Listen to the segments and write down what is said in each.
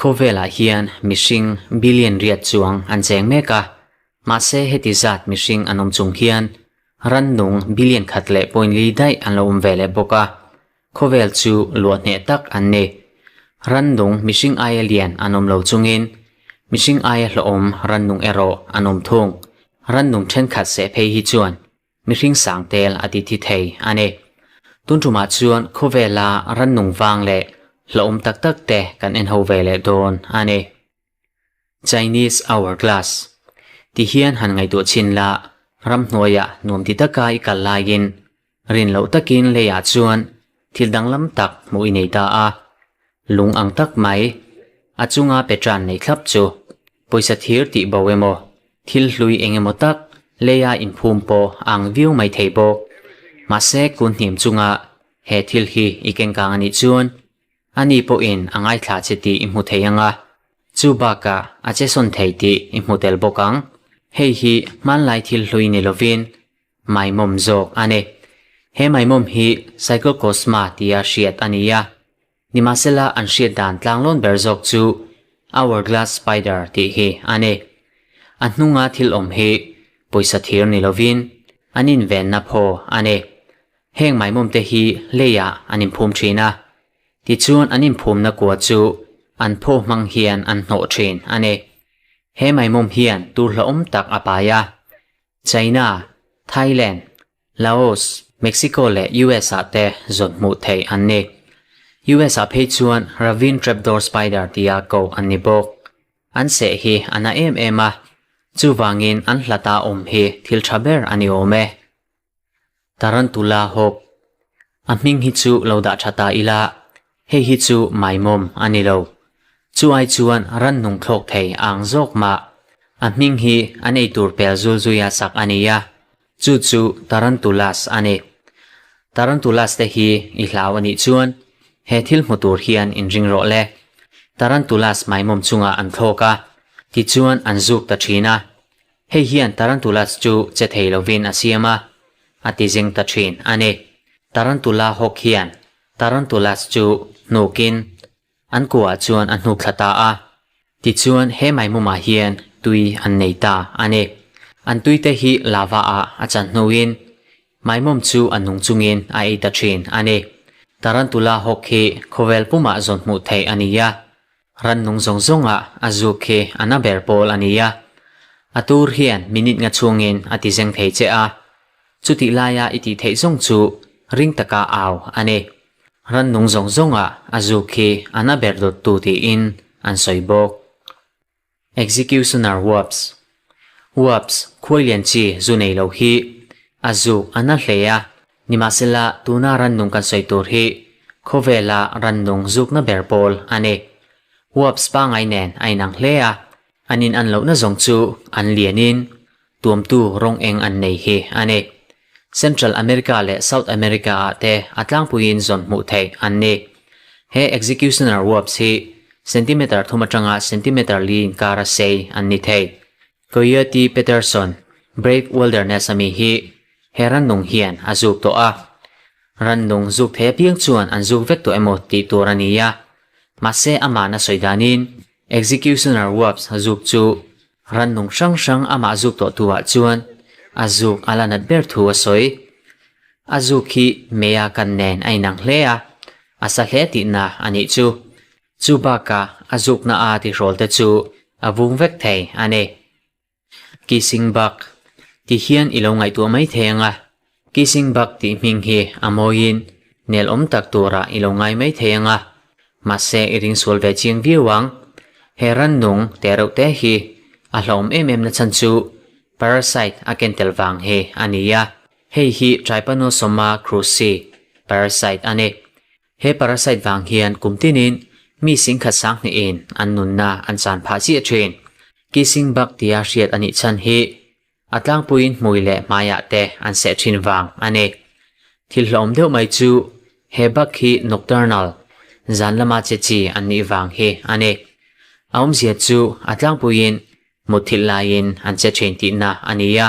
Khawvelah hian mihring billion riat chuang an cheng mek a, mahse heti zat mihring an awm chung hian rannung billion khat leh point li daih an lo awm ve leh bawk a, khawvel chu luah hneh tak an ni. Rannung mihring aia lian an awm lo chungin mihring aia hlawhawm rannung erawh an awm thung. Rannung thenkhat seh phei hi chuan Mihring sang tel a ti thi thei a ni. Tun tumah chuan khawvela rannung vang leh hlauhawm tak tak te kan en ho ve leh dawn a ni. Chinese Hourglass ti hian han ngaihtuah chhin la, ramhnuaiah nuam ti taka i kal laiin rin loh takin leiah chuan thil danglam tak hmuh i nei ta a. Lung ang tak mai, a chunga petran nei thlap chu pawisa thir tih bo emaw Thil hlui eng emaw tak leia inphum pawh a ang viau mai thei bawk. Mahse, kun hniam chunga he thil hi i kengkang a nih chuan ani pawhin a ngaithla che tih i hmu thei ang a, chu bakah a che sawn thei tih i hmu tel bawk ang. Hei hi hmanlai thil hlui ni lovin maimawm zawk a ni. He maimawm hi Cyclocosma tia hriat a ni a. Nimahsela an hriat dan tlanglawn ber zawk chu Hourglass Spider tih hi a ni. A hnunga thil awm hi pawisa thir ni lovin an invenna phaw a ni. Heng maimawmte hi leiah an inphum thin a, tichuan an inphumna kua chu an phaw hmang hian an hnawh thin a ni. He maimawm hian tur hlauhawm tak a pai a, China, Thailand, Laos, Mexico leh US ah te zawn hmuh theih an ni. US ah phei chuan Ravine Trapdoor Spider tia koh an ni bawk. An seh hi a na em em a, chuvangin an hlata awm hi thil tha ber a ni awm e. Tarantula Hawk A hming hi chu lo dah tha ta ila, hei hi chu maimawm a ni lo. Chu ai chuan rannung thlawk thei a ang zawk mah. A hming hi an eitur pel zul zuia sak a ni a, Chu chu Tarantulas a ni. Tarantulas te hi i hlau a nih chuan he thil hmu tur hian inring rawh le. Tarantulas maimawm chungah an thlawk a, tichuan an zuk ta thin a. Hei hian Tarantulas chu che thei lovin a siam a, a ti zing ta thin a ni. Tarantula hawk hian Tarantulas chu hnukin An kuah chuan a hnuk thla ta a, tichuan he maimumah hian tui an nei ta a ni. An tuite hi lava ah a chan hnuin maimawm chu a nung chungin a ei ta thin a ni. Tarantula hawk hi khawvel pumah zawn hmuh theih a ni a, rannung zawng zawngah a zuk hi a na ber pawl a ni a. A tur hian minute nga chhungin a ti zeng thei che a, chutih laia i tih theih zawng chu ring taka au a ni. Rannung zawng zawngah a zuk hi a na ber dawttu tiin an sawi bawk. Executioner Wasps Wasps khuai lian chi zu nei lo hi a zuk a na hle a, nimahsela tuna rannung kan sawi tur hi khawvela rannung zukna ber pawl a ni. Wasps pangai nen a inang hle a, an in an lohna zawng chu an lianin Tuamtu rawng eng an nei hi a ni. Central America leh South America ah te a tlangpuiin zawn hmuh theih an ni. He Executioner Wasps hi centimeter thum atanga centimeter li inkara sei an ni thei. Coyote Peterson, Brave Wilderness ami hi he rannung hian a zuk tawh a. Rannung zuk thei apiang chuan an zuk vek tawh emaw tih tur a ni a. Mahse amahna sawi danin Executioner Wasps zuk chu Rannung hrang hrang amah zuk tawh tu ah chuan a zuk a la nat ber thu a sawi. A zuk hi mei a kan nen a inang hle a, a sa hle tihna a nih chu. Chu bakah a zukna a tihrawl te chu a vung vek thei a ni. Kissing bug ti hian i lo ngaihtuah mai thei ang a, kissing bug tih hming hi a mawiin nel awm tak turah i lo ngai mai thei ang a, Mahse i ring sual ve chiang viau ang. He rannung te reuh te hi a hlauhawm em em na chhan chu parasite a ken tel vang hi a ni a. Hei hi Trypanosoma cruzi parasite a ni. He parasite vang hian kum tinin mi singkhat sanghnihin an nunna an chan phah chiah thin. Kissing bug tia hriat a nih chhan hi A tlangpuiin hmui leh hmaiah te an seh thin vang a ni. Thil hlawm deuh mai chu he bug hi nocturnal, zan lama che chi an nih vang hi a ni. A awmzia chu a tlangpuiin mutthilh laiin an che thin tihna a ni a,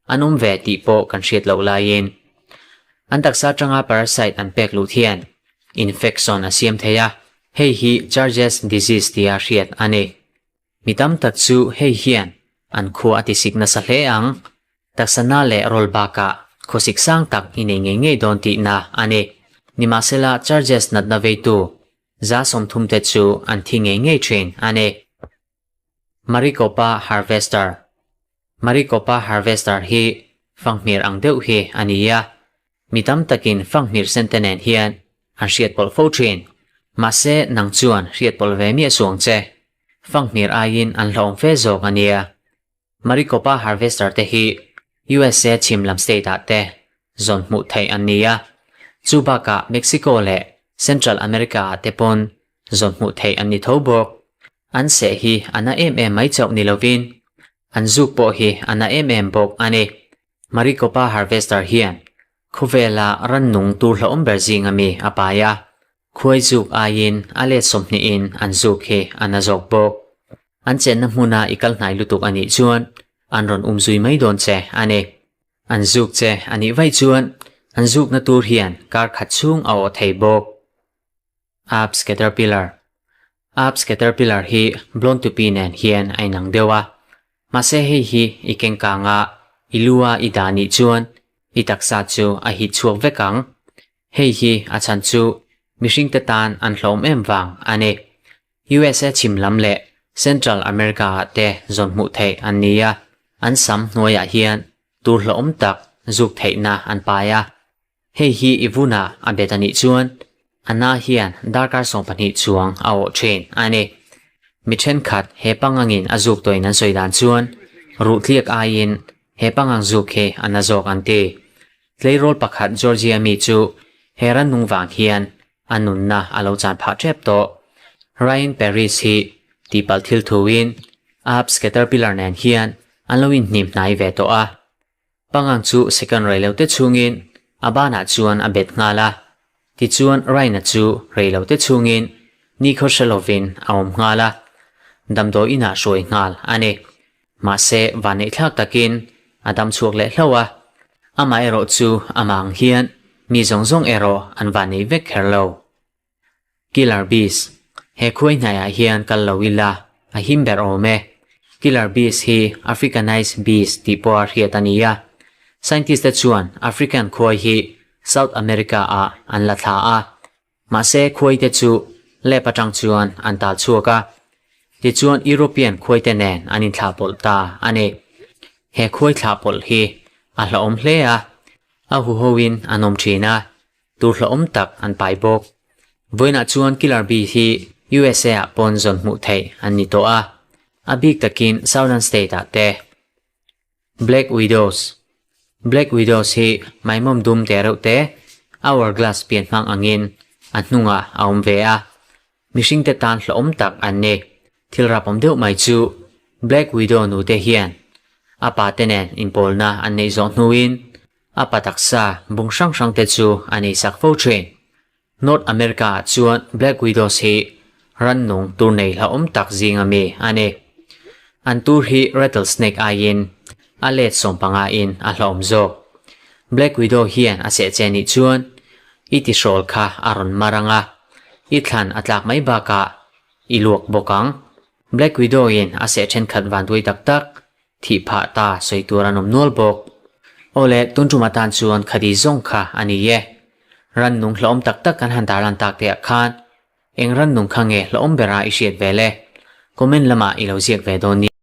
an awm ve tih pawh kan hriat loh laiin. An taksa atanga parasite an pek luh hian infection a siam thei a. Hei hi Charges disease tia hriat a ni. Mi tam tak chu hei hian an khua a tisik nasa hle ang. Taksa na leh rawl bakah khawsik sang tak i nei ngei ngei dawn tihna a ni. Nimahsela Charges natna veitu 30% te chu an thi ngei ngei thin a ni. Maricopa Harvester Maricopa Harvester hi fanghmir ang deuh hi a ni a, mi tam takin fanghmir sen te nen hian an hriat pawlh fo thin. Mahse nang chuan hriat pawlh ve miah suang che. Fanghmir aiin an hlauhawm fe zawk a nia. Maricopa Harvester te hi USA chhim lam state ah te zawn hmuh theih an ni a, chu bakah Mexico leh Central America ah te pawn zawn hmuh theih an ni tho bawk. An seh hi a na em em mai chauh ni lovin an zuk pawh hi a na em em bawk a ni. Maricopa Harvester hian khawvela rannung tur hlauhawm ber zinga mi a pai a, khuai zuk aiin a let sawmhnihin an zuk hi a na zawk bawk. An chenna hmuna i kal hnai lutuk a nih chuan an rawn um zui mai dawn che a ni. An zuk che a nih vaih chuan an zukna tur hian kar khat chhung a awh thei bawk. Apps Caterpillar Apps Caterpillar hi Blond tupi nen hian a inang deuh a, mahse hei hi i kengkanga i lua i dah nih chuan i taksa chu a hit chhuak vek ang. Hei hi a chhan chu mihringte tan an hlawm em vang a ni. USA chhim lam leh Central America ah te zawn hmuh theih an ni a, an sam hnuaiah hian tur hlawm tak zuk theihna an pai a. Hei hi i vunah a bet a nih chuan a na hian darkar 12 chuang a awh thin a ni. Mi thenkhat he pangangin a zuk tawhin an sawi dan chuan ruh tliak aiin he pangang zuk hi a na zawk an ti. Tleirawl pakhat Georgia mi chu he rannung vang hian a nunna a lo chan phah tep tawh. Ryan Paris hi tihpalh thil thuin Apps Caterpillar nen hian an lo inhnim hnai ve tawh a. Pangang chu second reilote chhungin a banah chuan a bet nghal a, tichuan Raina chu reilote chhungin nikhaw hre lovin a awm nghal a, damdawi inah hruai nghal a ni. Mahse vanneihthlak takin a dam chhuak leh hlauh a, amah erawh chu amah ang hian mi zawng zawng erawh an vannei vek kher lo. Killer Bees, He khuai hnaiah hian kal lo ila, a him ber awm e. Killer Bees hi Africanized Bees tih pawha hriat a ni a. Scientist te chuan African khuai hi South America ah an la thla a. Mahse khuai te chu lab atang chuan an tal chhuak a. Tichuan European khuai te nen an inthlah pawlh ta a ni. He khuai thlah pawlh hi a hlauhawm hle a, a huhoin an awm thin a. Tur hlauhawm tak an pai bawk. Vawiinah chuan Killer Bee hi USA ah pawn zawn hmuh theih an ni tawh a, a bik takin Southern State ah te. Black Widows Black Widows hi maimawm dum te reuh te, hourglass pian hmang angin a hnungah a awm ve a, mihringte tan hlauhawm tak an ni. Thil rapawm deuh mai chu Black Widow nute hian a pa te nen inpawlna an neih zawh hnuin A pa taksa bung hrang hrang te chu a nei sak fo thin. North America ah chuan Black Widows hi rannung tur nei hlauhawm tak zinga mi a ni. An tur hi rattlesnake aiin a let 15 in a hlauhawm zawk. Black Widow hian a seh che nih chuan i tihrawl kha a rawn mar ang a, i thlan a tlak mai bakah i luak bawk ang. Black Widow in a seh thenkhat vanduai tak tak Thih phah ta sawi tur an awm nual bawk. Aw le, tun tum atan chuan khadi zawng kha a ni e. Rannung hlauhawm tak tak kan han tarlan tak te ah khan eng rannung kha nge hlauhawm bera i hriat ve le? Comment lamah i lo ziak ve dawn nia.